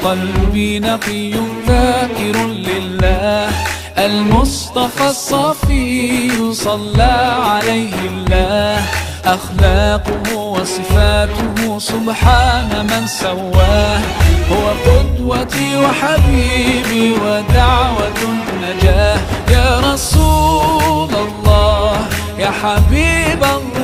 قلبي نقي ذاكر لله. المصطفى الصفي صلى عليه الله، أخلاقه وصفاته سبحان من سواه. هو قدوتي وحبيبي ودعوة النجاة. يا رسول الله يا حبيب الله.